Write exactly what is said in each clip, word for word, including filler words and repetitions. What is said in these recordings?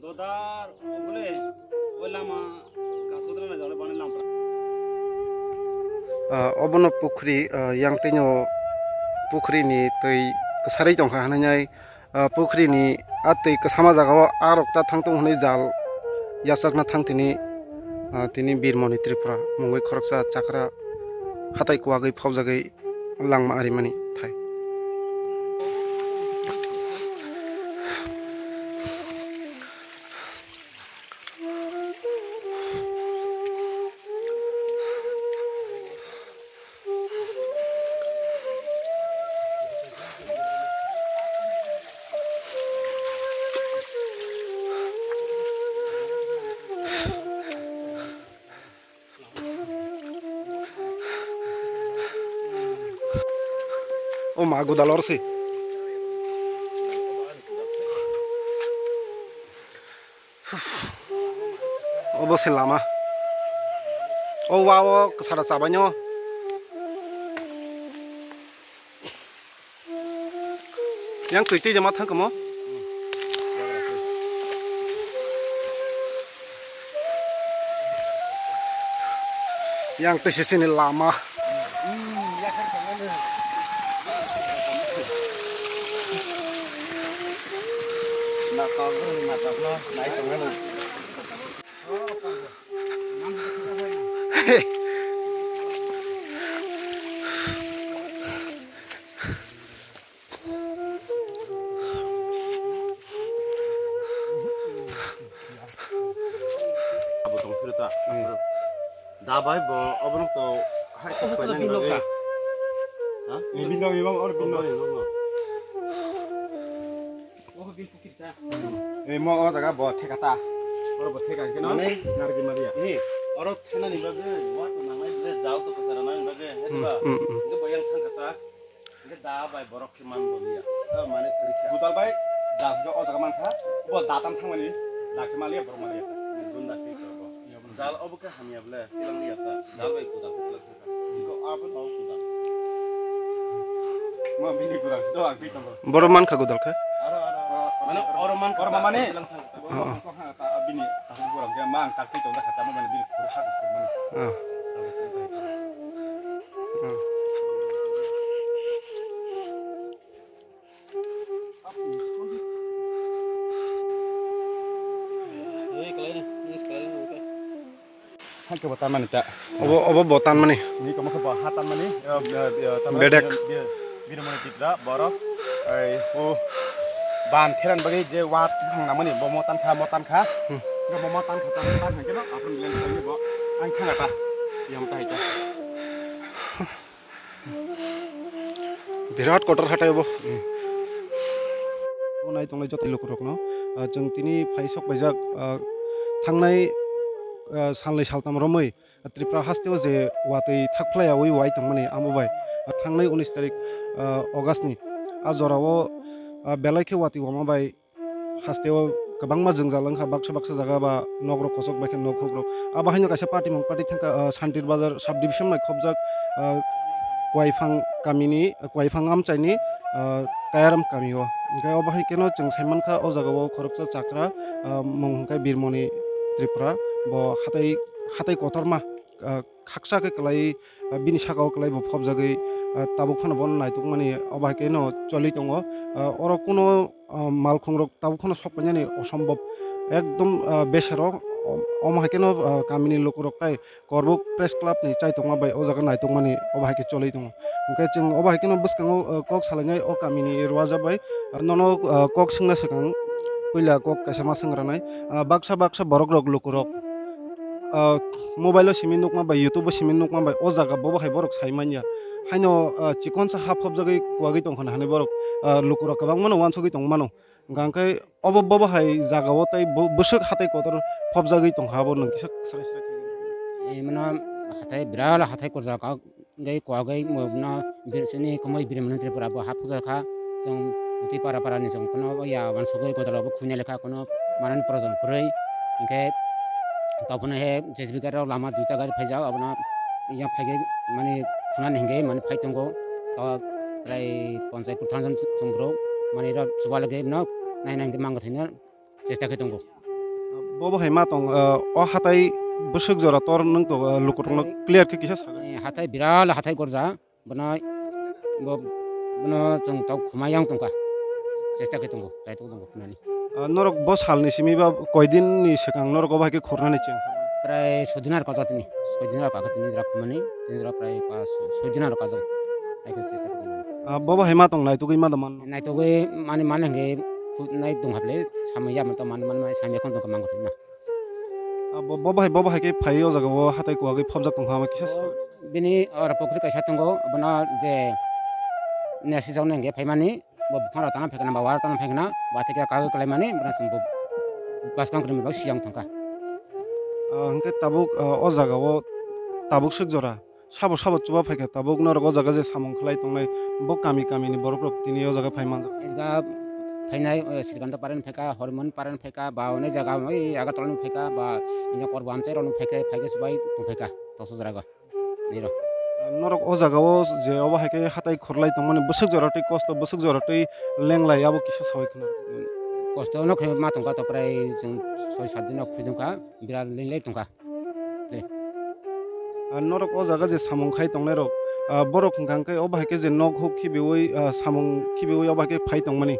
Dodar, obole, o lama, gasodra na jalo bani lampra. Ah, obono pukhri, ah, yang tino pukhri ni twi kwsarwi tongkha hwnwi, ah, pukhri ni a twi kwsama jaga o a rok ta thang tongo hwnwi jal yachakna thang tini, ah, tini Birmoni Tripura mungwi khoroksa chakra hatai kuwagwi phobjagwi langma arimani thai. O ma, godal oro se. Obo se lama. O wa o kwsara chabaino. Yang twi twi jama thang kamo. Yang twi sini lama. Abo tong phiro ta. Hmm. Da bai bo obono to hai to koi nang bagwi. Ha? Ni bino, ni bino, or bino. Obo ni bino. Eh, mo o jaga bo theka ta. Oro bo theka keno. Mane? Nargi malia. Eh, oro thena ni bagwi, wa to nangai ble, jao to kasara nang bagwi, he ba? Hmm, hmm, hmm. Nge bo yang thang kata. Nge da bai borok khe man bo liya. Eh, mane kri kha. Budal bai, da ga o jaga man kha. Bo da tam thang mani, da khe malia, borok malia. Dun da khe bo. Jal obo khe hamya ble, tilang liya ta. Jal bai kudal khe tilang khe ta. Iko abo no kudal. Ma bini kudal si do ang khe tongo. Boro man kha kudal khe? Aro, aro, aro. Mane oro man kha. Oro mane? Tilang khe ta. Oh, oh. Bini takhuk borok khe ma ang tak khe tongo kha ta mo mane bini khur ha khe mane. Oh. Oh. Hakhe bo tanmani ta. Obo, obo bo tanmani. Ni komo khe bo ha tanmani, eh, eh, eh, tanmani. Bedek. Bini, bini, bini mani titra, borok. Ei, o ban theran bagwi je wa thang nangmani, bo mo tankha, mo tankha. Hmm. Bo mo tankha, tankha, tankha khe no, aphrang len thangni bo. Ang thanga ta. Yam ta hai ta. Birat kotor hatai bo. Bo nai tongnai joto lukurokno, ah, chwng tini phai sok paijak, ah, thangnai, ah, salnwi saltam romwi Tripura hasteo je watwi thakphlaiyawi wai tongmani amo bai, ah, thangnai unis tarik, ah, August ni ah jorao, ah, belai khe watwi wama bai hasteo kwbangma jwngjal wngkha, baksa baksa jaga ba nokrok kochok bai khe nokhukrok. Abo haino kaisa party mung party thangkha, ah, Santir Bazar sub division bai khobjak, ah, Kuaifang kamini, ah, Kuaifang amchaini, ah, Kayaram kamio. Hwnkhe obo hai kheno chwng saimankha o jagao khoroksa chakra, ah, mung hwnkhe Birmoni Tripura, bo hatai, hatai kotorma, ah, khaksa khe kwlai, ah, bini sakao kwlai bo phobjagwi, ah, tabuk phano bono naitukmani obo hai kheno choli tongo. Ah, oro kuno, ah, malkhungrok tabuk phano sok painani osombob, ekdom, ah, besero, om-, omo hai kheno, ah, kamini lukurok tai Korbuk Press Club ni chaitokma bai o jaga naitukmani obo hai khe choli tongo. Hwnkhe chwng obo hai kheno bwskango, ah, kok salainai o kamini rwajak bai, ah, nono, ah, kok swngna swkang puila kok kaisa ma swngranai, ah, baksa baksa borokrok lukurok ah, mobile o simi nukma bai, YouTube o simi nukma bai, o jaga bobo hai borok sai manya. Haino, ah, chikonsa ha phobjagwi kuwagwi tongkha hinwi borok, ah, lukurok kwbangmano wansugwi tongmano. Hwnkhe obo bobo hai jagao tei bo-, bwswk hatai kotor phobjagwi tongkha, abo nwng kisa swrai swrai khe. Ei mano hatai, birat hatai korjak. Hwnkhe kok bai mo bono bir-, chini kwmwi Birmoni Tripura bo haphujakha. Chwng bwtwi para para ni chwng kuno ya wansugwi godal rok bo khwina lekha kuno manani projon kwrwi. Hwnkhe tabukno he J C B gari rok lama duita gari phaijak abono Yang phaikhe mani khunani hingkhe mani phai tongo. To prai ponchai kwthang jon chwng bwrw mani rok chubalagwi no naina hingkhe mango thwino chesta khe tongo. Bobo hai ma tong, o hatai bwswk jora tor nwng to lukurokno clear khe kisa sagai. Hatai biral hatai gorja. Bono bo bono chwng tok khumai yang tongkha. Chesta khe tongo, chai tongo khunani. Norok bo salni simi ba koi din ni swkang norok obo hai khe khurnani cheng? Prai soi din ar kajak tini, soi din ar kajak tini jora khumani, tini jora prai pas soi din ar kajak. Hai khe chesta khe tongo. Bobo hai ma tong naitugwi ma da man? Naitugwi mani mani hingkhe nai tong haple samya ma to mani mani samya khon tongkha mango thwino. Bo bo bahai bo bahai khe phai o jaga o hatai kuwagwi phobjak tongkha ama kisa. Bini oro pokri kaisa tongo, abono je nesi jokno hingkhe phaimani bo buphang rok tana phaikana ba wara tana phaikana ba theke kagwi kwlaimani bono chwng bo bwskang kwrwini bo siyang thangkha. Hingkhe tabuk o jaga o tabuk swk jora sabo sabo chuba phaikha tabuk norok o jaga je samung khlai tongnai bo kami kami ni borok rok tini o jaga phai manjak. Ega phainai Srikanta Paran phaikha, Hormon Paran phaikha, ba onai jaga oi Agartala ni phaikha, ba ina Korba Amchai rok ni phaikha, phaikha subai tong phaikha toso jora go. Niro. Norok o jaga o je obo hai khe hatai khurlai tongmani bwswk jora tei kosto bwswk jora tei lenglai abo kisa sawi khna. Kosto no khe ma tongkha to prai chwng soi sat din no khwi tongkha. Birat lei lei tongkha. Norok o jaga je samung khai tongnai rok, borok hwnkha hwnkhe obo hai khe je nok huk khibiwi samung khibiwi obo hai khe phai tongmani,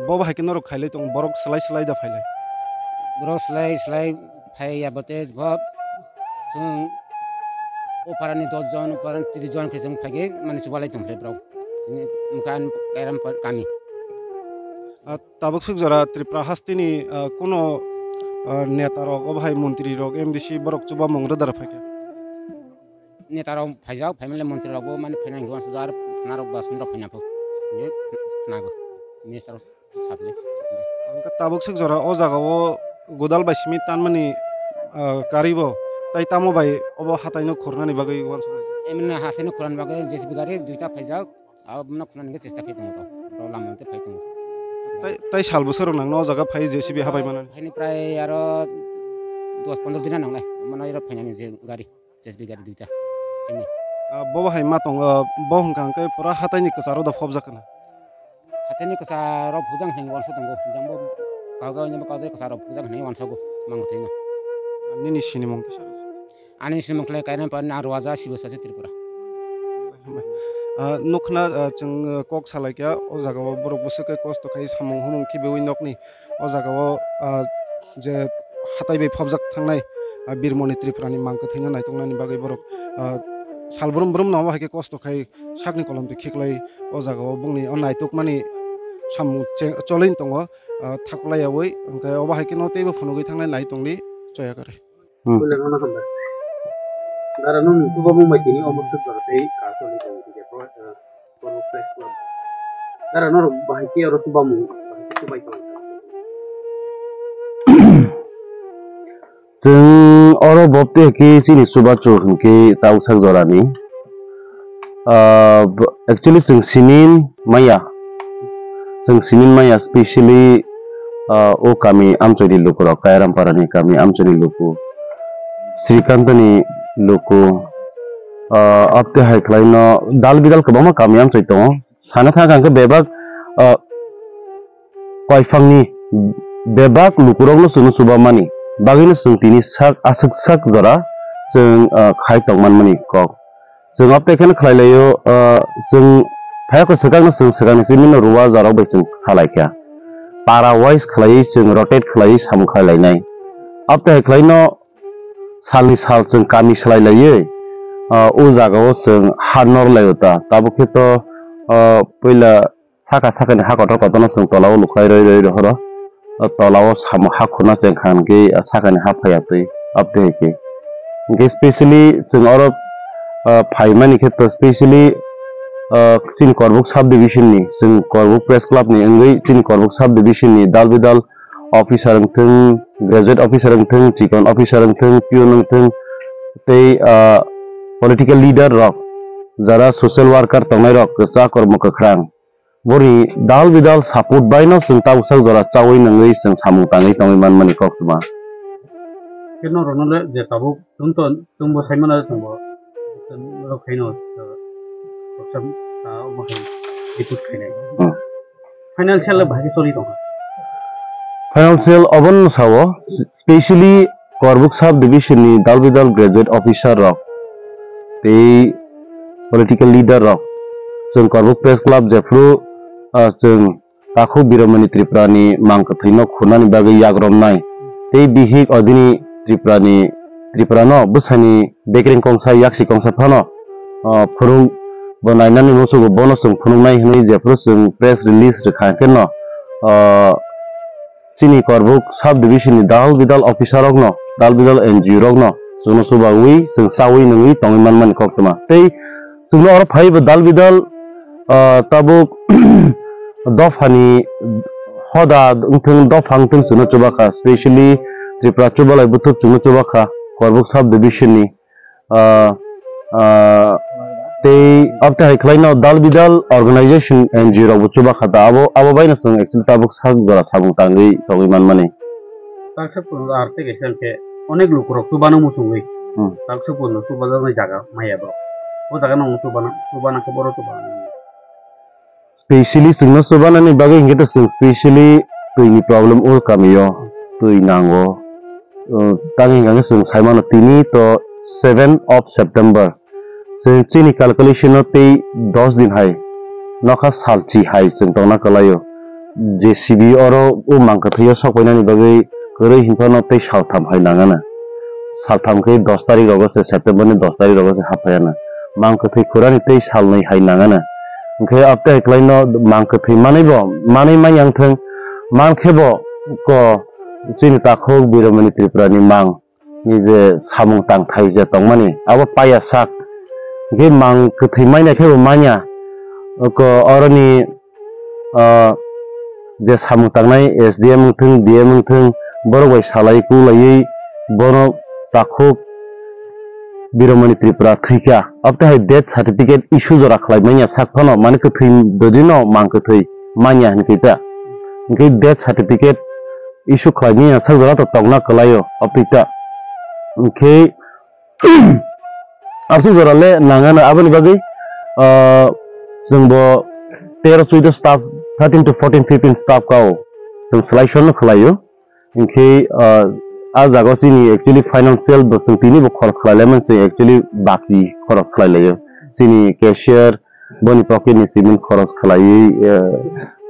bo bahai khe norok khailai tong borok slai slai da phailai? Borok slai slai phai ya bote bo chwng o parani dos jon o parani tris jon khe chwng phaikhe mani chubalai tongkhe borok. Chwng wngkha Kairam kami. Tabuk swk jora Tripura hasteni kuno neta rok obo hai montri rok M D C borok chubamung rwdar phaikha? Neta rok phaijak phaimale montri rok bo mani phaina hingke uansuk ar khna rok ba sundra phaina pho hingke khnago minister rok saple. Hingke tabuk swk jora o jaga o godal bai simi tanmani karibo tai tamo bai obo hatai no khurnani bagwi uansuk? Emne hatai no khurnani bagwi J C B gari duita phaijak. Abo bono khwnani hwnkhe chesta khe tongo to, borok lama hwnkhe phai tongo. Tai, tai sal bwswk rok nangno o jaga phai J C B habai manani? Phaini prai aro dos pondro din nangnai, mano iro phainani je gari, J C B gari duita. Phaini. Bo bahai ma tongo, bo hwnkha hwnkhe pura hataini kwcharo da phobjak kana? Hataini kwcharo phujak hinwi uansuk tongo, jang bo kajak, jang bo kajak kwcharo phujak hinwi uansugo, mango thwino. Nini sinimung kisa? Ani sinimung khlai Kairam Parani, ang Roaja, Sibo Sase, Tripura. Nukna, chwng kok salaikha, o jagao borok bwswk khe kosto khai samung humung khibiwi nokni o jagao je hatai bai phobjak thangnai Birmoni Tripurani mang kwthwino naitoknani bagwi borok sal brum brumno omo hai khe kosto khai sakni kolomtwi khiklai o jagao bongni o naitukmani samung cholwi tongo, thaklaiyawi hwnkhe obo hai kheno teibo phunugwi thangnai nai tongdi choya kwrwi. Hmm. Puila nono hambai. Dara nung chuba mung bai tini omo thuk jora tei ka choli tong khe ko, eh, kono fresh club. Dara norok bahai khe oro chuba mung, bahai khe chubai tong. Chwng oro bobte khe chini chubachu hwnkhe tausak jorani. Ah, b-, actually, chwng simin maya. Chwng simin maya, specially, ah, o kami amchoini lukurok, Kairam parani kami amchoini luku, Srikantani luku, ah, abte hai khlaino dal bidal kwbangma kami amchoi tongo. Sana thangkha hwnkhe bebak, ah, koiphangni bebak lukurokno chwngno chubamani bagwino chwng tini sak aswk sak jora chwng, ah, khai tongmanmani kok. Chwng abte kheno khlai laio, ah, chwng phaikhwk swkangno chwng swkangni chimino rua jarok bai chwng salai kha. Para wise khlaiwi chwng rotate khlaiwi samung khlai lainai. Abte hai khlaino salni sal chwng kami salai laiwi, ah, o jagao chwng ha nor laio ta. Tabuk khe to, ah, puila saka sakani ha kotor kotorno chwng tolao lukhai roi roi rohoro. O tolao samung ha khurna chengkha hwnkhe sakani ha phaiya twi abte hai khe. Hwnkhe specially chwng oro, ah, phaimani khe to specially, ah, chini Korbuk sub division ni, chwng Korbuk press club ni wngwi chini Korbuk sub division ni dal bidal officer wngthwng, graduate officer wngthwng, chikon officer wngthwng, peon wngthwng, tei, ah, political leader rok, jara social worker tongnai rok, kwchak kormo kwkhrang, boni dal bidal support bai no chwng tabuksak jora chawi nungwi chwng samung tangwi tongwi manmani koktwma. Khe norokno le je tabuk chwng to, chwngbo sai mano chwngbo. Borok khaino, uh, kosam, uh, omo khe report khainai. Hmm. Financial bahai choli tongkha. Financial obono sao, specially Korbuk sub division ni dal bidal graduate officer rok tei political leader rok chwng Korbuk Press Club jephru, ah, chwng takhuk Biromani Tripura ni mang kwthwi no khunani bagwi yakromnai tei bihik odini Tripura ni, Tripura no bwsani bekreng kongsa yaksi kongsa phano, ah, phunuk bo nainani muchungo bono chwng phunuknai hwnwi jephru chwng press release rwkha khe no, ah, chini Korbuk sub division ni dal bidal officer rok no, dal bidal N G O rok no chwngno chubawi chwng chawi nungwi tongwi manmani koktwma. Tei chwngno oro phaibo dal bidal, ah, tabuk dophani hoda wngthwng, dopha wngthwng chwngno chubakha, specially Tripura Chubalai Buthuk chwngno chubakha Korbuk sub division ni. Ah, ah, tei abte hai khwlaino dal bidal organization N G O rokbo chuba kha da. Abo, abo baino chwng actually tabuk sak jora samung tangwi tongwi manmani. Taksa pun ar tei kaisa khe onek lukurok chubano muchungwi. Hmm. Taksa pun chubajaknai jaga maya borok. O jaga no chubana, chubana khe borok chubana. Specially chwngno chubanani bagwi hinkhe to chwng specially twini problem o kamio, twi nango. Uh, tamni hwnka khe chwng sai mano tini to seven of September. Chwng chini calculation o tei dos din hai nokha salchi hai chwng tongna kwlaio. J C B oro o mang kwthwio sokpainani bagwi kwrwi hinphano tei saltham hai nangana. Saltham khe dos tarik rogo se, September ni dos tarik rogo se haphaiana. Mang kwthwi khurani tei salnwi hai nangana. Hwnkhe abte hai khlaino mang kwthwi manwi bo, manwi manya wngthwng, man khe bo ko chini takhuk Biromani Tripura ni mang ni je samung tangthai je tongmani, abo paya sak. Hwnkhe mang kwthwi manya khe bo manya. Ko oroni ah, je samung tangnai S D M wngthwng, D M wngthwng, borok bai salai kulaiwi bono takhuk Biromani Tripura thwikha. Abte hai death certificate issue jora khlai manya sak phano, mani kwthwi dodino mang kwthwi manya hinkhe ta. Hinkhe death certificate issue khlai manya sak jora to tongna kwlaio, abtwi ta. Hinkhe Aswk jora le nangano aboni bagwi, ah, chwngbo tero chuido staff, thirteen to fourteen, fifteen staff kao chwng selection no khlaio. Hinkhe, ah, a jaga chini actually financial bo chwng tini bo khoros khlai laimani, chwng actually baki khoros khlai laio. Chini cashier, boni pocket ni simi khoros khlaiwi, eh,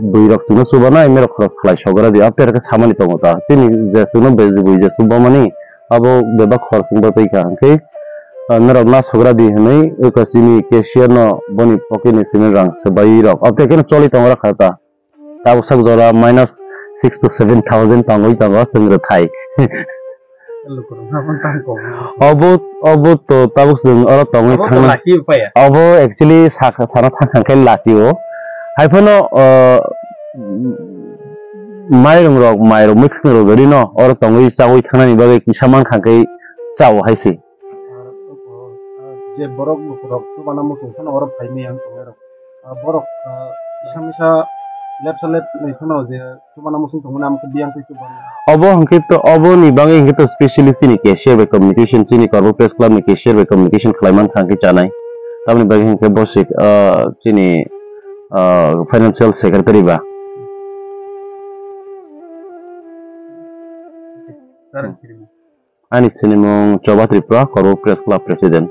bwrwi rok chwngno chubanai, merok khoros khlai sogra di, abtwi khe samani tongo ta. Chini je chwngno bui je chubamani, abo bebak khoros wngba twi kha. Hinkhe, eh, norok na sogra di hwnwi, eko chini cashier no boni pocket ni simi rang swbai rok. Abtwi khe choli tongo rakha ta. Tabuk sak jora minus six to seven thousand tangwi tongo chwng rwthai. Lukurok haphang tang kok. Obo, obo to tabuk chwng oro tongwi Abo to thangna. Lachi phaya. Obo actually sa-, sana thang thang khe lachi o. Hai phano, uh, mairung rok, mairung mwkhwng rok gari no oro tongwi chawi thangnani bagwi kisa man khang khe chao hai se. Je borok lukurok chubana muchung phano oro phaimani ang tongnai rok. Ah, borok, ah, misa misa lepsa lep nai phano je chubana muchung tongmani amkhe biyang twi chubana. Obo hwnkhe to, oboni bagwi hwnkhe to specially chini cashier bai communication, chini Korbuk Press Club ni cashier bai communication khlai man thang khe chanai. Tamoni bagwi hwnkhe bosik, ah, chini, ah, financial secretary ba. Sir, hmm. Ani sinimung Choba Tripura, Korbuk Press Club President.